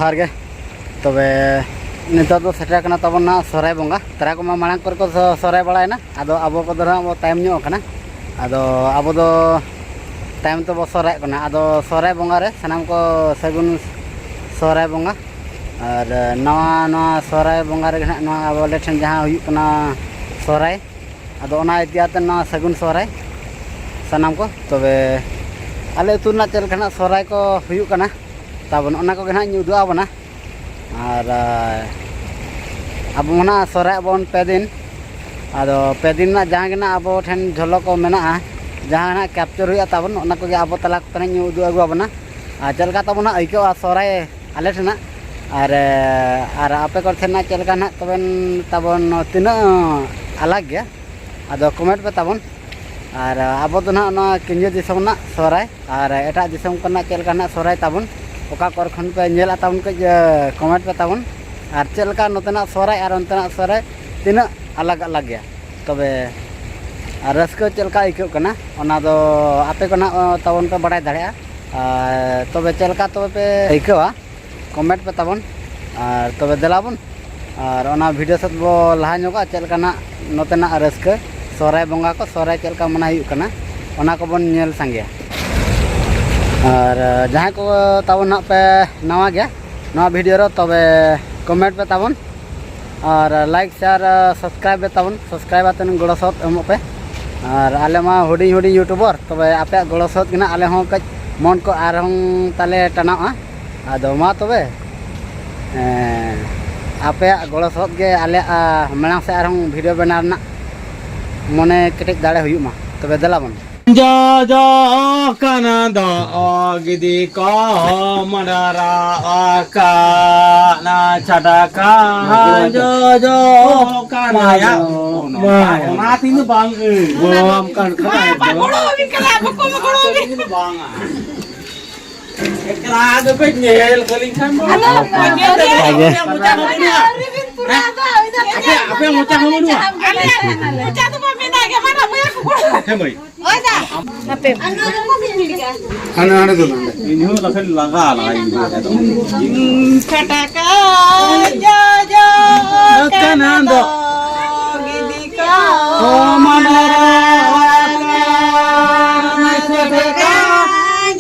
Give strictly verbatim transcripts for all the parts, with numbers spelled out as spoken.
ᱡᱚᱦᱟᱨ ᱜᱮ᱾ ᱛᱚᱵᱮ ᱱᱤᱛᱚᱜ ᱫᱚ ᱥᱮᱴᱮᱨ ᱠᱟᱱᱟ ᱛᱟᱵᱚᱱ ᱱᱟᱜ ᱥᱚᱦᱨᱟᱭ ᱵᱚᱸᱜᱟ᱾ ᱛᱟᱨᱟ ᱠᱚᱢᱟ ᱢᱟᱲᱟᱝ ᱠᱚᱨᱮ ᱠᱚ ᱥᱚ-, ᱥᱚᱦᱨᱟᱭ ᱵᱟᱲᱟᱭᱮᱱᱟ᱾ ᱟᱫᱚ ᱟᱵᱚ ᱠᱚᱫᱚ ᱱᱟᱜ ᱵᱚ ᱛᱟᱭᱚᱢ ᱧᱚᱜ ᱠᱟᱱᱟ᱾ ᱟᱫᱚ ᱟᱵᱚ ᱫᱚ ᱛᱟᱭᱚᱢ ᱛᱮᱵᱚ ᱥᱚᱦᱨᱟᱭᱚᱜ ᱠᱟᱱᱟ᱾ ᱟᱫᱚ ᱥᱚᱦᱨᱟᱭ ᱵᱚᱸᱜᱟ ᱨᱮ ᱥᱟᱱᱟᱢ ᱠᱚ ᱥᱟᱹᱜᱩᱱ ᱥᱚᱦᱨᱟᱭ ᱵᱚᱸᱜᱟ᱾ ᱟᱨ ᱱᱟᱣᱟ, ᱱᱚᱣᱟ ᱥᱚᱦᱨᱟᱭ ᱵᱚᱸᱜᱟ ᱨᱮᱜᱮ ᱱᱟᱜ ᱱᱚᱣᱟ ᱟᱵᱚ ᱟᱞᱮ ᱴᱷᱮᱱ ᱡᱟᱦᱟᱸ ᱦᱩᱭᱩᱜ ᱠᱟᱱᱟ ᱥᱚᱦᱨᱟᱭ, ᱟᱫᱚ ᱚᱱᱟ ᱤᱫᱤ ᱠᱟᱛᱮ ᱱᱚᱣᱟ ᱥᱟᱹᱜᱩᱱ ᱥᱚᱦᱨᱟᱭ ᱥᱟᱱᱟᱢ ᱠᱚ᱾ ᱛᱚᱵᱮ ᱟᱞᱮ ᱟᱹᱛᱩ ᱨᱮᱱᱟᱜ ᱪᱮᱫ ᱞᱮᱠᱟ ᱱᱟᱜ ᱥᱚᱦᱨᱟᱭ ᱠᱚ ᱦᱩᱭᱩᱜ ᱠᱟᱱᱟ ᱛᱟᱵᱚᱱ, ᱚᱱᱟ ᱠᱚᱜᱮ ᱱᱟᱜ ᱤᱧ ᱩᱫᱩᱜ ᱟᱵᱚᱱᱟ᱾ ᱟᱨ, ᱟᱨ ᱟᱵᱚ ᱢᱟ ᱱᱟᱜ ᱥᱚᱦᱨᱟᱭ ᱟᱵᱚᱱ ᱯᱮ ᱫᱤᱱ᱾ ᱟᱫᱚ ᱯᱮ ᱫᱤᱱ ᱨᱮᱱᱟᱜ ᱡᱟᱦᱟᱸ ᱜᱮ ᱱᱟᱜ ᱟᱵᱚ ᱴᱷᱮᱱ ᱡᱷᱚᱞᱚᱠ ᱠᱚ ᱢᱮᱱᱟᱜᱼᱟ, ᱡᱟᱦᱟᱸ ᱱᱟᱜ ᱠᱮᱯᱪᱟᱨ ᱦᱩᱭᱩᱜᱼᱟ ᱛᱟᱵᱚᱱ, ᱚᱱᱟ ᱠᱚᱜᱮ ᱟᱵᱚ ᱛᱟᱞᱟ ᱠᱚᱛᱮ ᱱᱟᱜ ᱤᱧ ᱩᱫᱩᱜ ᱟᱹᱜᱩ ᱟᱵᱚᱱᱟ᱾ ᱟᱨ ᱪᱮᱫ ᱞᱮᱠᱟ ᱛᱟᱵᱚᱱ ᱱᱟᱜ ᱟᱹᱭᱠᱟᱹᱜᱼᱟ ᱥᱚᱦᱨᱟᱭ ᱟᱞᱮ ᱴᱷᱮᱱᱟᱜ, ᱟᱨ, ᱟᱨ ᱟᱯᱮ ᱠᱚ ᱴᱷᱮᱱᱟᱜ ᱪᱮᱫ ᱞᱮᱠᱟ ᱱᱟᱜ ᱛᱟᱵᱚᱱ, ᱛᱟᱵᱚᱱ ᱛᱤᱱᱟᱹᱜ ᱟᱞᱟᱜᱽ ᱜᱮᱭᱟ, ᱟᱫᱚ comment ᱯᱮ ᱛᱟᱵᱚᱱ᱾ ᱟᱨ ᱟᱵᱚ ᱫᱚ ᱱᱟᱜ ᱱᱚᱣᱟ ᱠᱮᱱᱫᱨᱤᱭᱚ ᱫᱤᱥᱚᱢ ᱨᱮᱱᱟᱜ ᱥᱚᱦᱨᱟᱭ, ᱟᱨ ᱮᱴᱟᱜ ᱫᱤᱥᱚᱢ ᱠᱚᱨᱮᱱᱟᱜ ᱪᱮᱫ ᱞᱮᱠᱟ ᱱᱟᱜ ᱥᱚᱦᱨᱟᱭ ᱛᱟᱵᱚᱱ, ᱚᱠᱟ ᱠᱚᱨᱮ ᱠᱷᱚᱱ ᱯᱮ ᱧᱮᱞᱟ ᱛᱟᱵᱚᱱ, ᱠᱟᱹᱡ, ᱮ, comment ᱯᱮ ᱛᱟᱵᱚᱱ᱾ ᱟᱨ ᱪᱮᱫ ᱞᱮᱠᱟ ᱱᱚᱛᱮᱱᱟᱜ ᱥᱚᱦᱨᱟᱭ ᱟᱨ ᱚᱱᱛᱮᱱᱟᱜ ᱥᱚᱦᱨᱟᱭ ᱛᱤᱱᱟᱹᱜ ᱟᱞᱟᱜᱽ ᱟᱞᱟᱜᱽ ᱜᱮᱭᱟ, ᱛᱚᱵᱮ ᱟᱨ ᱨᱟᱹᱥᱠᱟᱹ ᱪᱮᱫ ᱞᱮᱠᱟ ᱟᱹᱭᱠᱟᱹᱜ ᱠᱟᱱᱟ, ᱚᱱᱟ ᱫᱚ ᱟᱯᱮ ᱠᱚ ᱱᱟᱜ, ᱚ, ᱛᱟᱵᱚᱱ ᱯᱮ ᱵᱟᱲᱟᱭ ᱫᱟᱲᱮᱭᱟᱜᱼᱟ᱾ ᱟᱨ ᱛᱚᱵᱮ ᱪᱮᱫ ᱞᱮᱠᱟ ᱛᱚᱵᱮ ᱯᱮ ᱟᱹᱭᱠᱟᱹᱣᱟ, comment ᱯᱮ ᱛᱟᱵᱚᱱ᱾ ᱟᱨ ᱛᱚᱵᱮ ᱫᱮᱞᱟ ᱵᱚᱱ, ᱟᱨ ᱚᱱᱟ video ᱥᱮᱫ ᱵᱚ ᱞᱟᱦᱟ ᱧᱚᱜᱚᱜᱼᱟ, ᱪᱮᱫ ᱞᱮᱠᱟᱱᱟᱜ ᱱᱚᱛᱮᱱᱟᱜ ᱨᱟᱹᱥᱠᱟᱹ, ᱥᱚᱦᱨᱟᱭ ᱵᱚᱸᱜᱟ ᱠᱚ, ᱥᱚᱦᱨᱟᱭ ᱪᱮᱫ ᱞᱮᱠᱟ ᱢᱟᱱᱟᱣ ᱦᱩᱭᱩᱜ ᱠᱟᱱᱟ, ᱚᱱᱟ ᱠᱚᱵᱚᱱ ᱧᱮᱞ ᱥᱟᱸᱜᱮᱭᱟ᱾ ᱟᱨ ᱡᱟᱦᱟᱸᱭ ᱠᱚ ᱛᱟᱵᱚᱱ ᱱᱟᱜ ᱯᱮ ᱱᱟᱣᱟ ᱜᱮᱭᱟ ᱱᱚᱣᱟ video ᱨᱮ, ᱛᱚᱵᱮ comment ᱯᱮ ᱛᱟᱵᱚᱱ, ᱟᱨ like, share, subscribe ᱯᱮ ᱛᱟᱵᱚᱱ᱾ Subscribe ᱟᱛᱮᱱ ᱜᱚᱲᱚ ᱥᱚᱦᱚᱫ ᱮᱢᱚᱜ ᱯᱮ᱾ ᱟᱨ ᱟᱞᱮ ᱢᱟ ᱦᱩᱰᱤᱧ ᱦᱩᱰᱤᱧ YouTuber, ᱛᱚᱵᱮ ᱟᱯᱮᱭᱟᱜ ᱜᱚᱲᱚ ᱥᱚᱦᱚᱫ ᱜᱮ ᱱᱟᱜ ᱟᱞᱮ ᱦᱚᱸ ᱠᱟᱹᱡ ᱢᱚᱱ ᱠᱚ ᱟᱨᱦᱚᱸ ᱛᱟᱞᱮ ᱴᱟᱱᱟᱜᱼᱟ᱾ ᱟᱫᱚ ᱢᱟ ᱛᱚᱵᱮ, ᱮᱸ, ᱟᱯᱮᱭᱟᱜ ᱜᱚᱲᱚ ᱥᱚᱦᱚᱫ ᱜᱮ ᱟᱞᱮᱭᱟᱜ, ᱟ, ᱢᱟᱲᱟᱝ ᱥᱮᱫ ᱟᱨᱦᱚᱸ video ᱵᱮᱱᱟᱣ ᱨᱮᱱᱟᱜ ᱢᱚᱱᱮ ᱠᱮᱴᱮᱡ ᱫᱟᱲᱮ ᱦᱩᱭᱩᱜ ᱢᱟ᱾ ᱛᱚᱵᱮ ᱫᱮᱞᱟ ᱵᱚᱱ᱾ ᱡᱚᱡᱚ ᱠᱟᱱᱟ ᱫᱟᱜ ᱜᱤᱫᱤ ᱠᱚ ᱢᱟᱰᱟᱨᱟ ᱟᱠᱟᱱᱟ ᱪᱷᱟᱰᱟ ᱠᱟᱱ ᱡᱚᱡᱚ ᱠᱟᱱᱟ ᱭᱟ᱾ ᱚᱱᱟ ᱛᱤᱧ ᱫᱚ ᱵᱟᱝ ᱟᱹ᱾ ᱜᱚᱲᱚᱣᱟᱢ ᱠᱟᱱ ᱠᱷᱟᱱ ᱵᱟᱝ ᱜᱚᱲᱚᱣᱟᱵᱤᱱ ᱠᱟᱱᱟ, ᱵᱟᱠᱚ ᱜᱚᱲᱚᱣᱟᱵᱤᱱ᱾ ᱵᱟᱝᱟ᱾ ᱮᱠᱞᱟ ᱫᱚᱯᱮ ᱧᱮᱞ ᱠᱟᱹᱞᱤᱧ ᱠᱷᱟᱱ ᱫᱚ᱾ ᱟᱫᱚ ᱧᱮᱞ ᱠᱟᱹᱞᱤᱧ ᱠᱷᱟᱱ ᱫᱚ᱾ ᱟᱹᱣᱨᱤ ᱵᱤᱱ ᱟᱯᱮ, ᱟᱯᱮ ᱢᱚᱪᱟ ᱦᱚᱸ ᱵᱟᱹᱱᱩᱜᱼᱟ? ᱟᱞᱮ ᱢᱚᱪᱟ ᱫᱚ ᱵᱟᱝ ᱢᱮᱱᱟᱜ ᱜᱮᱭᱟ, ᱢᱟᱱᱮ ᱚᱠᱚᱭ ᱠᱚ ᱦᱮᱸ ᱢᱟᱹᱭ᱾ ᱳᱭ ᱫᱟ᱾ ᱦᱟᱯᱮ᱾ ᱦᱟᱱᱟ ᱦᱟᱱᱟ ᱫᱚ ᱱᱚᱰᱮ᱾ ᱤᱧ ᱦᱚᱸ ᱞᱟᱜᱟ ᱞᱟᱜᱟ ᱤᱧ ᱫᱚ᱾ ᱠᱟᱴᱟᱠᱟ ᱡᱚᱡᱚ ᱠᱟᱱᱟ ᱫᱚ᱾ ᱜᱤᱫᱤ ᱠᱚ ᱢᱟᱰᱟᱨᱟ ᱠᱟᱱᱟ᱾ ᱠᱟᱴᱟᱠᱟ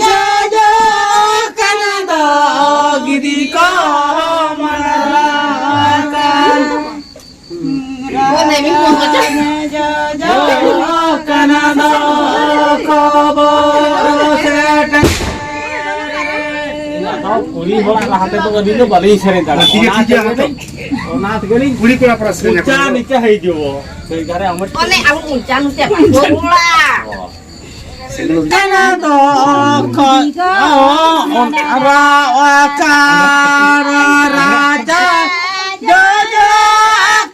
ᱡᱚᱡᱚ ᱠᱟᱱᱟ ᱫᱚ᱾ ᱜᱤᱫᱤ ᱠᱚ ᱢᱟᱰᱟᱨᱟ ᱠᱟᱱᱟ᱾ ᱠᱟᱱᱟ ᱫᱚ ᱠᱷᱚᱵᱚᱨ ᱥᱮᱴᱮᱨ᱾ ᱠᱩᱲᱤ ᱦᱚᱲᱟᱜ ᱞᱟᱦᱟ ᱛᱮᱫᱚ ᱟᱹᱞᱤᱧ ᱫᱚ ᱵᱟᱹᱞᱤᱧ ᱥᱮᱨᱮᱧ ᱫᱟᱲᱮᱭᱟᱜᱼᱟ᱾ ᱴᱷᱤᱠ ᱜᱮᱭᱟ, ᱚᱱᱟ ᱴᱷᱤᱠ ᱜᱮᱭᱟ, ᱛᱮᱜᱮ ᱦᱟᱛᱟᱣ᱾ ᱞᱤᱧ, ᱚᱱᱟ ᱛᱮᱜᱮ ᱞᱤᱧ ᱩᱪᱟ ᱱᱤᱪᱟ ᱦᱤᱡᱩᱜᱼᱟ᱾ ᱥᱮᱭ ᱠᱟᱨᱮ ᱟᱢ ᱚᱱᱮ ᱟᱵᱚ ᱩᱪᱟ ᱱᱤᱪᱟ ᱵᱟᱠᱚ ᱨᱚᱲᱟ᱾ ᱠᱟᱱᱟ ᱫᱚ ᱠᱷᱚᱡ ᱚᱱᱟᱨᱟ ᱚᱠᱟᱨ ᱨᱟᱡᱟ ᱡᱚᱡᱚ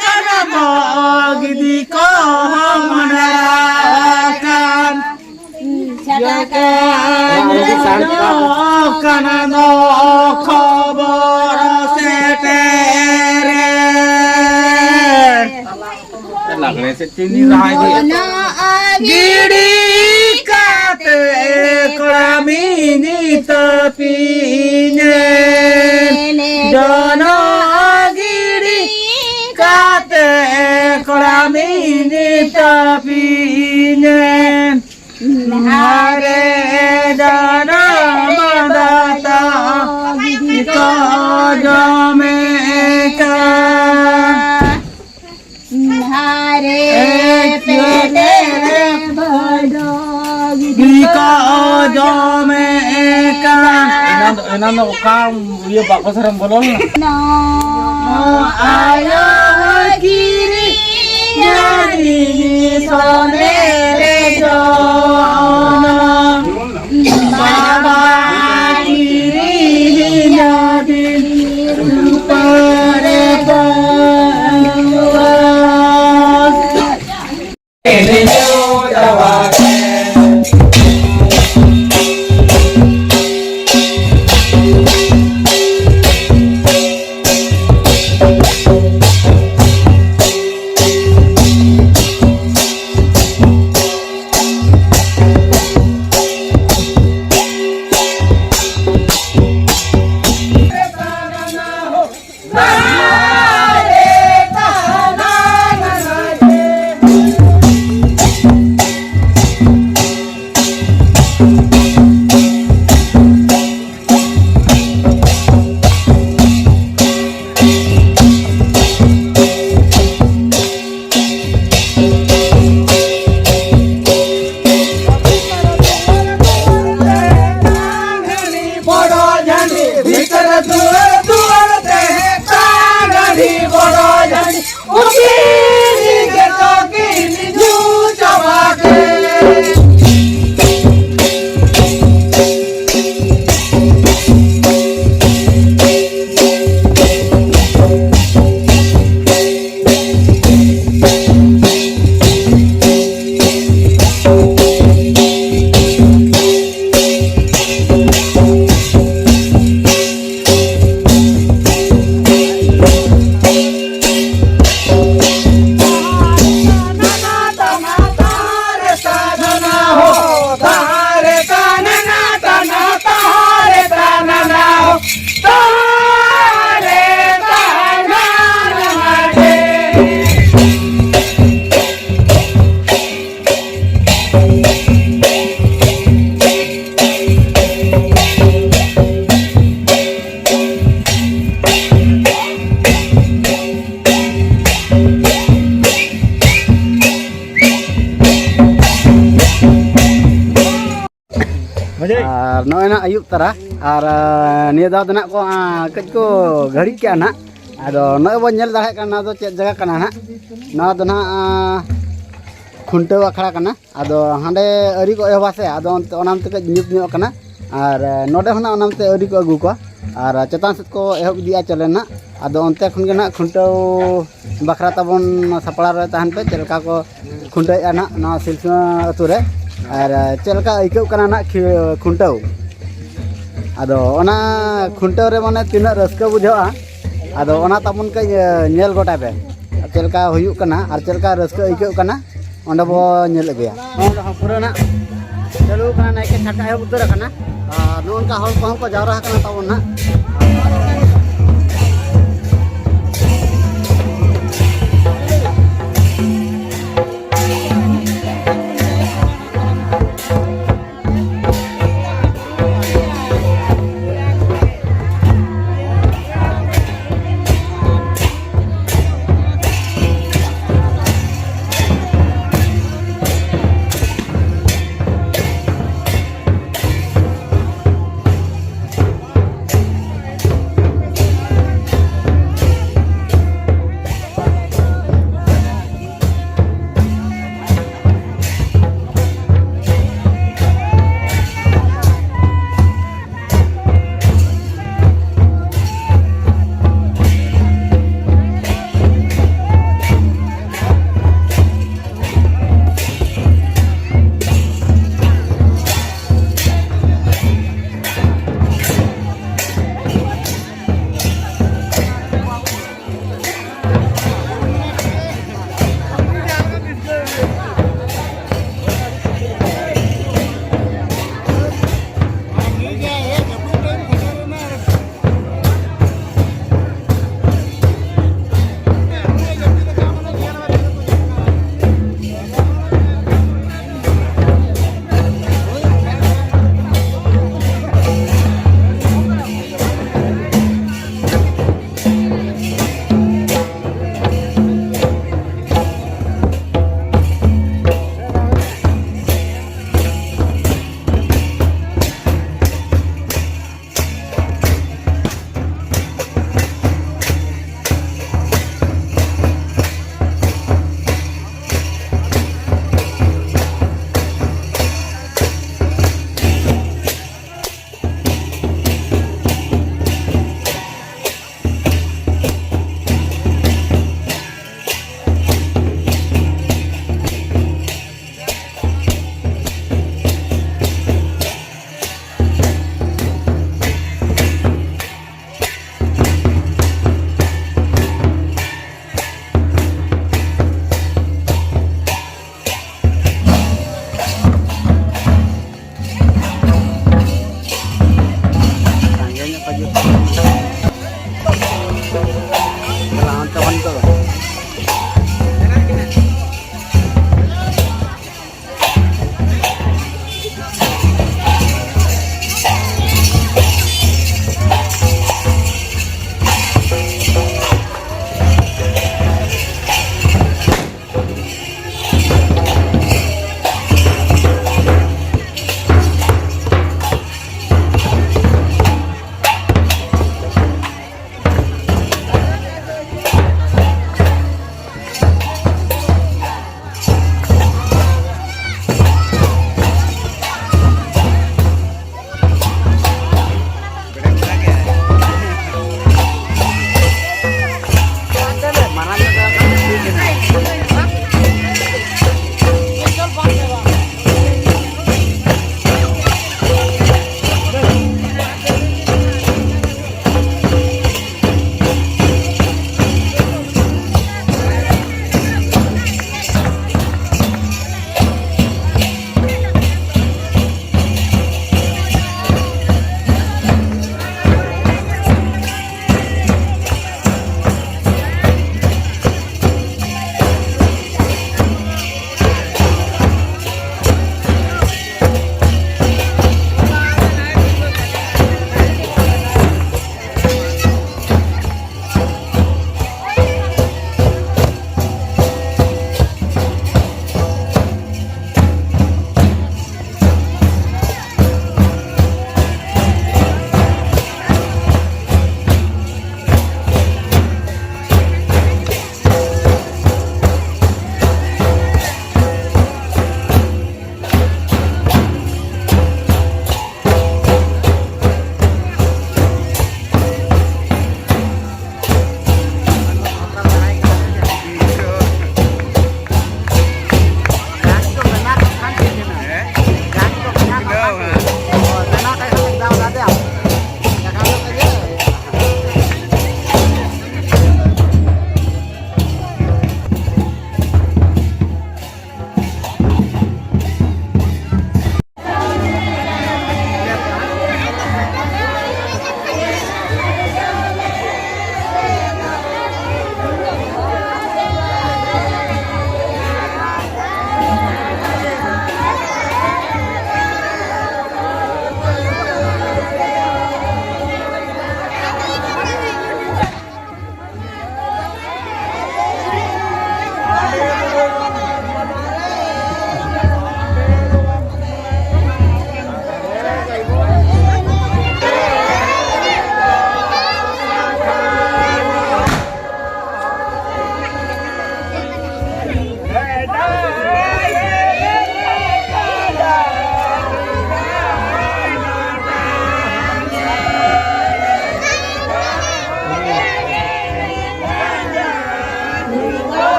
ᱠᱟᱱᱟ ᱫᱚ ᱜᱤᱫᱤ ᱠᱚ ᱢᱟᱱᱟᱨᱟ ᱠᱟᱱ᱾ ᱠᱟᱱᱟ ᱫᱚ ᱠᱷᱚᱵᱚᱨ ᱥᱮᱴᱮᱨ᱾ ᱞᱟᱜᱽᱲᱮ ᱥᱮᱫ ᱪᱮᱫ ᱤᱧ ᱨᱟᱦᱟ ᱤᱫᱤᱭᱟ? ᱜᱤᱰᱤ ᱠᱟᱛᱮ ᱠᱚᱲᱟ ᱢᱤᱱᱤ ᱛᱟᱹᱯᱤᱧᱮ᱾ ᱡᱚᱱᱚ ᱜᱤᱰᱤ ᱠᱟᱛᱮ ᱠᱚᱲᱟ ᱢᱤᱱᱤ ᱛᱟᱹᱯᱤᱧᱮ᱾ ᱦᱟᱨᱮ ᱡᱟᱱᱟᱢ ᱫᱟᱛᱟ ᱠᱚ ᱡᱚᱢᱮ ᱠᱟᱱ᱾ ᱦᱟᱨᱮ ᱯᱮᱴᱮ ᱵᱚᱰᱚ ᱜᱤᱫᱤ ᱠᱚ ᱡᱚᱢᱮ ᱠᱟᱱ᱾ ᱮᱱᱟᱱ ᱫᱚ, ᱮᱱᱟᱱ ᱫᱚ ᱚᱠᱟ ᱤᱭᱟᱹ ᱵᱟᱠᱚ ᱥᱮᱨᱮᱧ ᱵᱚᱞᱚ ᱞᱮᱱᱟ? ᱟᱭᱳ ᱠᱤᱨᱤᱧ ᱟᱹᱫᱤᱧ ᱥᱚᱱᱮᱨᱮ ᱡᱚᱱᱚᱢ, ᱵᱟᱵᱟ ᱠᱤᱨᱤᱧ ᱟᱹᱫᱤᱧ ᱨᱩᱯᱟᱹᱨᱮ ᱯᱟᱹᱨᱣᱟᱹ᱾ ᱟᱨ ᱱᱚᱜᱼᱚᱭ ᱱᱟᱜ ᱟᱹᱭᱩᱵ ᱛᱟᱨᱟ, ᱟᱨ ᱱᱤᱭᱟᱹ ᱫᱷᱟᱣ ᱫᱚ ᱱᱟᱜ ᱠᱚ ᱠᱟᱹᱡ ᱠᱚ ᱜᱷᱟᱹᱲᱤᱡ ᱠᱮᱜᱼᱟ ᱱᱟᱜ᱾ ᱟᱫᱚ ᱱᱚᱜᱼᱚᱭ ᱵᱚᱱ ᱧᱮᱞ ᱫᱟᱲᱮᱭᱟᱜ ᱠᱟᱱᱟ, ᱱᱚᱣᱟ ᱫᱚ ᱪᱮᱫ ᱡᱟᱭᱜᱟ ᱠᱟᱱᱟ ᱱᱟᱜ? ᱱᱚᱣᱟ ᱫᱚ ᱱᱟᱜ ᱠᱷᱩᱱᱴᱟᱹᱣ ᱟᱠᱷᱲᱟ ᱠᱟᱱᱟ᱾ ᱟᱫᱚ ᱦᱟᱸᱰᱮ ᱟᱹᱣᱨᱤ ᱠᱚ ᱮᱦᱚᱵᱟ ᱥᱮ, ᱟᱫᱚ ᱚᱱᱛᱮ ᱚᱱᱟᱛᱮ ᱠᱟᱹᱡ ᱧᱩᱛ ᱧᱚᱜ ᱠᱟᱱᱟ᱾ ᱟᱨ ᱱᱚᱰᱮ ᱦᱚᱸ ᱱᱟᱜ ᱚᱱᱟᱛᱮ ᱟᱹᱣᱨᱤ ᱠᱚ ᱟᱹᱜᱩ ᱠᱚᱣᱟ᱾ ᱟᱨ ᱪᱮᱛᱟᱱ ᱥᱮᱫ ᱠᱚ ᱮᱦᱚᱵ ᱤᱫᱤᱜᱼᱟ ᱪᱟᱞᱮ ᱱᱟᱜ᱾ ᱟᱫᱚ ᱚᱱᱛᱮ ᱠᱷᱚᱱ ᱜᱮ ᱱᱟᱜ ᱠᱷᱩᱱᱴᱟᱹᱣ ᱵᱟᱠᱷᱨᱟ ᱛᱟᱵᱚᱱ ᱥᱟᱯᱲᱟᱣ ᱨᱮ ᱛᱟᱦᱮᱱ ᱯᱮ, ᱪᱮᱫ ᱞᱮᱠᱟ ᱠᱚ ᱠᱷᱩᱱᱴᱟᱹᱣᱮᱫᱼᱟ ᱱᱟᱜ ᱱᱚᱣᱟ ᱥᱤᱞᱥᱩ ᱟᱹᱛᱩ ᱨᱮ᱾ ᱟᱨ ᱪᱮᱫ ᱞᱮᱠᱟ ᱟᱹᱭᱠᱟᱹᱜ ᱠᱟᱱᱟ ᱱᱟᱜ ᱠᱷᱩᱱᱴᱟᱹᱣ? ᱟᱫᱚ ᱚᱱᱟ ᱠᱷᱩᱱᱴᱟᱹᱣ ᱨᱮ ᱢᱟᱱᱮ ᱛᱤᱱᱟᱹᱜ ᱨᱟᱹᱥᱠᱟᱹ ᱵᱩᱡᱷᱟᱹᱜᱼᱟ, ᱟᱫᱚ ᱚᱱᱟ ᱛᱟᱵᱚᱱ ᱠᱟᱹᱡ ᱧᱮᱞ ᱜᱚᱴᱟᱭ ᱯᱮ, ᱪᱮᱫ ᱞᱮᱠᱟ ᱦᱩᱭᱩᱜ ᱠᱟᱱᱟ ᱟᱨ ᱪᱮᱫ ᱞᱮᱠᱟ ᱨᱟᱹᱥᱠᱟᱹ ᱟᱹᱭᱠᱟᱹᱜ ᱠᱟᱱᱟ, ᱚᱸᱰᱮ ᱵᱚ ᱧᱮᱞ ᱟᱹᱜᱩᱭᱟ᱾ ᱱᱚᱜᱼᱚ ᱱᱚᱣᱟ ᱯᱩᱨᱟᱹ ᱱᱟᱜ ᱪᱟᱹᱞᱩ ᱠᱟᱱᱟ, ᱱᱟᱭᱠᱮ ᱪᱷᱟᱴᱠᱟ ᱮᱦᱚᱵ ᱩᱛᱟᱹᱨ ᱟᱠᱟᱱᱟ᱾ ᱟᱨ ᱱᱚᱜᱼᱚ ᱱᱚᱝᱠᱟ ᱦᱚᱲ ᱠᱚᱦᱚᱸ ᱠᱚ ᱡᱟᱣᱨᱟ ᱟᱠᱟᱱᱟ ᱛᱟᱵᱚᱱ ᱱᱟᱜ᱾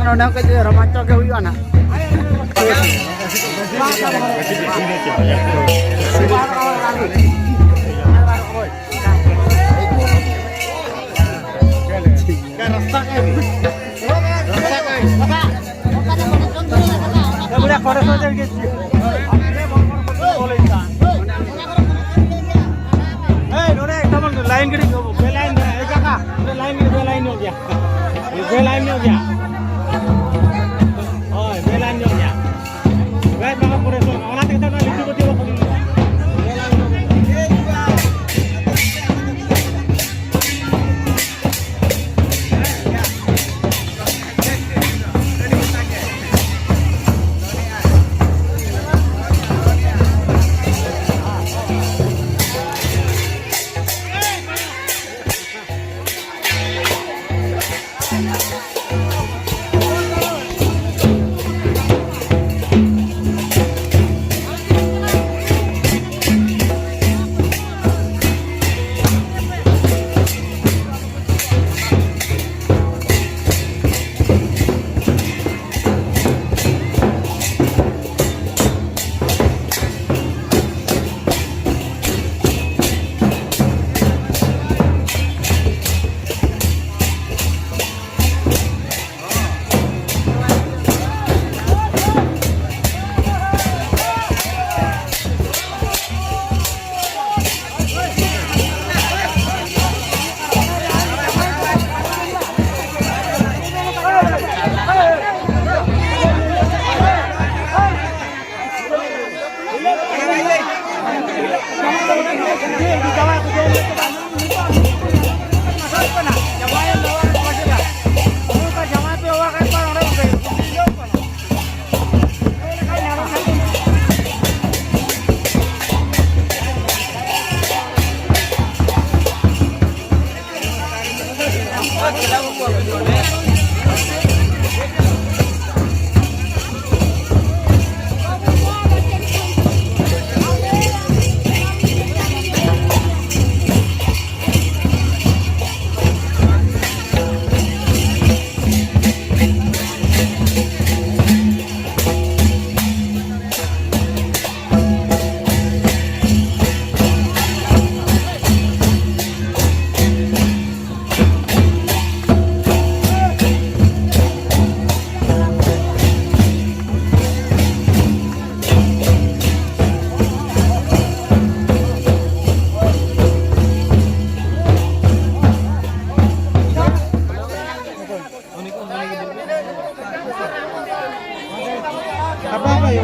ᱱᱚᱰᱮ ᱦᱚᱸ ᱠᱟᱹᱡ ᱨᱳᱢᱟᱱᱪᱚᱠ ᱜᱮ ᱦᱩᱭᱩᱜᱼᱟ ᱱᱟᱦᱟᱜ᱾ ᱮᱭ, ᱱᱚᱰᱮ ᱮᱠᱫᱚᱢ ᱞᱟᱭᱤᱱ ᱜᱟᱹᱰᱤ, ᱵᱮ ᱞᱟᱭᱤᱱ, ᱮ ᱠᱟᱠᱟ, ᱱᱚᱰᱮ ᱞᱟᱭᱤᱱ ᱜᱟᱹᱰᱤ, ᱵᱮ ᱞᱟᱭᱤᱱ ᱧᱚᱜ ᱜᱮᱭᱟ᱾ ᱵᱮ ᱞᱟᱭᱤᱱ ᱧᱚᱜ ᱜᱮᱭᱟ᱾ ᱦᱳᱭ, ᱵᱮ ᱞᱟᱭᱤᱱ ᱧᱚᱜ ᱜᱮᱭᱟ᱾ ᱵᱮ ᱵᱟᱝᱟ ᱯᱚᱨᱮ ᱥᱚᱢᱚᱭ, ᱚᱱᱟ ᱛᱮᱜᱮ ᱛᱚ ᱚᱱᱟ ᱞᱤᱪᱩ ᱠᱚ ᱫᱤᱭᱮ ᱵᱟᱠᱚ ᱧᱩᱭᱟ᱾ ᱵᱮ ᱞᱟᱭᱤᱱ ᱧᱚᱜ ᱜᱮᱭᱟ᱾ Apa apa ya?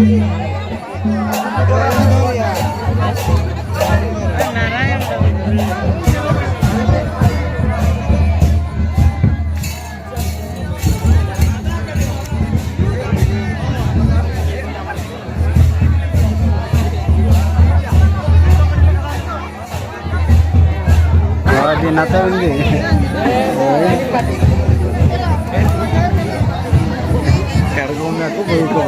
Adi nata undi. Kargo me aku bulu ko.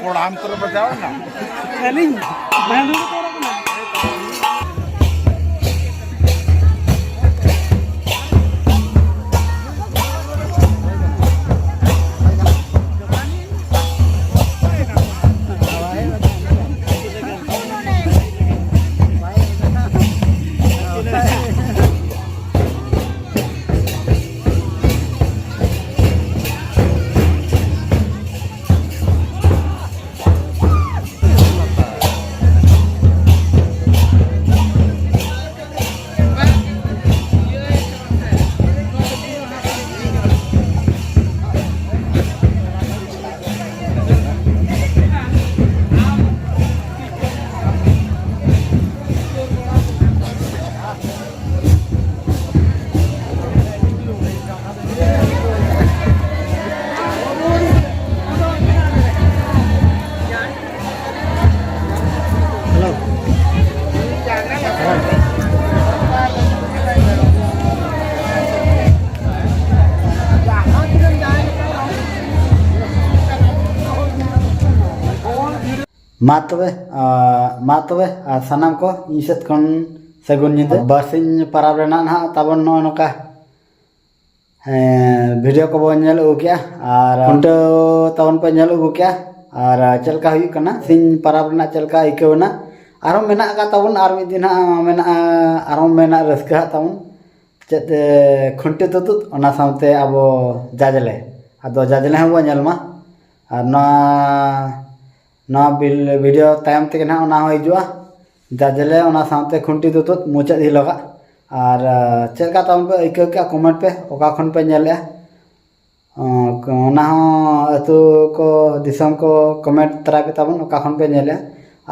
ᱠᱚᱲᱟᱢ ᱠᱚᱨᱮ ᱵᱟᱡᱟᱣ ᱮᱱᱟ᱾ ᱟᱹᱞᱤᱧ ᱵᱷᱟᱸᱰᱩ ᱠᱚ ᱨᱚᱲ ᱠᱟᱱᱟ᱾ ᱢᱟ ᱛᱚᱵᱮ, ᱟᱨ ᱢᱟ ᱛᱚᱵᱮ, ᱟᱨ ᱥᱟᱱᱟᱢ ᱠᱚ ᱤᱧ ᱥᱮᱫ ᱠᱷᱚᱱ ᱥᱟᱹᱜᱩᱱ ᱧᱤᱫᱟᱹ᱾ ᱵᱟᱨᱥᱤᱧ ᱯᱟᱨᱟᱵᱽ ᱨᱮᱱᱟᱜ ᱱᱟᱦᱟᱜ ᱛᱟᱵᱚᱱ ᱱᱚᱜᱼᱚ ᱱᱚᱝᱠᱟ, ᱦᱮᱸ, ᱵᱷᱤᱰᱤᱭᱳ ᱠᱚᱵᱚᱱ ᱧᱮᱞ ᱟᱹᱜᱩ ᱠᱮᱜᱼᱟ ᱟᱨ ᱠᱷᱩᱱᱴᱟᱹᱣ ᱛᱟᱵᱚᱱ ᱯᱮ ᱧᱮᱞ ᱟᱹᱜᱩ ᱠᱮᱜᱼᱟ᱾ ᱟᱨ ᱪᱮᱫ ᱞᱮᱠᱟ ᱦᱩᱭᱩᱜ ᱠᱟᱱᱟ, ᱥᱤᱧ ᱯᱟᱨᱟᱵᱽ ᱨᱮᱱᱟᱜ ᱪᱮᱫ ᱞᱮᱠᱟ ᱟᱹᱭᱠᱟᱹᱣ ᱮᱱᱟ? ᱟᱨᱦᱚᱸ ᱢᱮᱱᱟᱜ ᱟᱠᱟᱫ ᱛᱟᱵᱚᱱ, ᱟᱨ ᱢᱤᱫ ᱫᱤᱱ ᱦᱟᱸᱜ ᱢᱮᱱᱟᱜᱼᱟ, ᱟᱨᱦᱚᱸ ᱢᱮᱱᱟᱜ ᱨᱟᱹᱥᱠᱟᱹ ᱦᱟᱸᱜ ᱛᱟᱵᱚᱱ᱾ ᱪᱮᱫ, ᱮ, ᱠᱷᱩᱱᱴᱤ ᱛᱩᱛᱩᱫ, ᱚᱱᱟ ᱥᱟᱶᱛᱮ ᱟᱵᱚ ᱡᱟᱡᱽᱞᱮ᱾ ᱟᱫᱚ ᱡᱟᱡᱽᱞᱮ ᱦᱚᱸ ᱵᱚᱱ ᱧᱮᱞ ᱢᱟ᱾ ᱟᱨ ᱱᱚᱣᱟ, ᱱᱚᱣᱟ ᱵᱤᱞ-, ᱵᱷᱤᱰᱤᱭᱳ ᱛᱟᱭᱚᱢ ᱛᱮᱜᱮ ᱱᱟᱦᱟᱜ ᱚᱱᱟ ᱦᱚᱸ ᱦᱤᱡᱩᱜᱼᱟ, ᱡᱟᱡᱽᱞᱮ, ᱚᱱᱟ ᱥᱟᱶᱛᱮ ᱠᱷᱩᱱᱴᱤ ᱛᱩᱛᱩᱫ ᱢᱩᱪᱟᱹᱫ ᱦᱤᱞᱳᱜᱟᱜ᱾ ᱟᱨ, ᱮ, ᱪᱮᱫ ᱞᱮᱠᱟ ᱛᱟᱵᱚᱱ ᱯᱮ ᱟᱹᱭᱠᱟᱹᱣ ᱠᱮᱜᱼᱟ, ᱠᱚᱢᱮᱱᱴ ᱯᱮ, ᱚᱠᱟ ᱠᱷᱚᱱ ᱯᱮ ᱧᱮᱞᱮᱜᱼᱟ᱾ ᱚ, ᱚᱱᱟ ᱦᱚᱸ ᱟᱹᱛᱩ ᱠᱚ, ᱫᱤᱥᱚᱢ ᱠᱚ ᱠᱚᱢᱮᱱᱴ ᱛᱚᱨᱟᱭ ᱯᱮ ᱛᱟᱵᱚᱱ, ᱚᱠᱟ ᱠᱷᱚᱱ ᱯᱮ ᱧᱮᱞᱮᱜᱼᱟ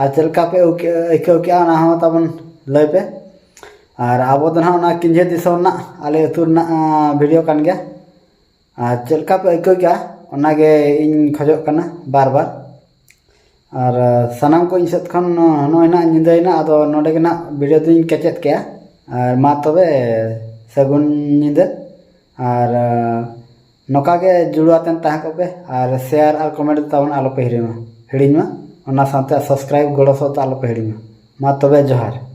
ᱟᱨ ᱪᱮᱫ ᱞᱮᱠᱟ ᱯᱮ ᱟᱹᱭᱠᱟᱹ-, ᱟᱹᱭᱠᱟᱹᱣ ᱠᱮᱜᱼᱟ, ᱚᱱᱟ ᱦᱚᱸ ᱛᱟᱵᱚᱱ ᱞᱟᱹᱭ ᱯᱮ᱾ ᱟᱨ ᱟᱵᱚ ᱫᱚ ᱱᱟᱦᱟᱜ ᱚᱱᱟ ᱠᱤᱧᱡᱷᱟᱹ ᱫᱤᱥᱚᱢ ᱨᱮᱱᱟᱜ ᱟᱞᱮ ᱟᱹᱛᱩ ᱨᱮᱱᱟᱜ, ᱟᱸ, ᱵᱷᱤᱰᱤᱭᱳ ᱠᱟᱱ ᱜᱮᱭᱟ᱾ ᱟᱨ ᱪᱮᱫ ᱞᱮᱠᱟ ᱯᱮ ᱟᱹᱭᱠᱟᱹᱣ ᱠᱮᱜᱼᱟ, ᱚᱱᱟᱜᱮ ᱤᱧ ᱠᱷᱚᱡᱚᱜ ᱠᱟᱱᱟ ᱵᱟᱨ ᱵᱟᱨ᱾ ᱟᱨ, ᱟᱸ, ᱥᱟᱱᱟᱢ ᱠᱚ ᱤᱧ ᱥᱮᱫ ᱠᱷᱚᱱ ᱱᱚᱜᱼᱚᱭ ᱱᱟᱦᱟᱜ ᱧᱤᱫᱟᱹᱭᱮᱱᱟ, ᱟᱫᱚ ᱱᱚᱰᱮ ᱜᱮ ᱱᱟᱦᱟᱜ ᱵᱷᱤᱰᱤᱭᱳ ᱫᱚᱧ ᱠᱮᱪᱮᱫ ᱠᱮᱜᱼᱟ᱾ ᱟᱨ ᱢᱟ ᱛᱚᱵᱮ, ᱥᱟᱹᱜᱩᱱ ᱧᱤᱫᱟᱹ᱾ ᱟᱨ, ᱟᱸ, ᱱᱚᱝᱠᱟ ᱜᱮ ᱡᱩᱲᱟᱹᱣ ᱟᱛᱮᱱ ᱛᱟᱦᱮᱸ ᱠᱚᱜ ᱯᱮ ᱟᱨ ᱥᱮᱭᱟᱨ ᱟᱨ ᱠᱚᱢᱮᱱᱴ ᱫᱚ ᱛᱟᱵᱚᱱ ᱟᱞᱚ ᱯᱮ ᱦᱤᱲᱤᱧᱟ᱾ ᱦᱤᱲᱤᱧ ᱢᱟ, ᱚᱱᱟ ᱥᱟᱶᱛᱮ subscribe ᱜᱚᱲᱚ ᱥᱚᱦᱚᱫ ᱫᱚ ᱟᱞᱚᱯᱮ ᱦᱤᱲᱤᱧ ᱢᱟ᱾ ᱢᱟ ᱛᱚᱵᱮ ᱡᱚᱦᱟᱨ᱾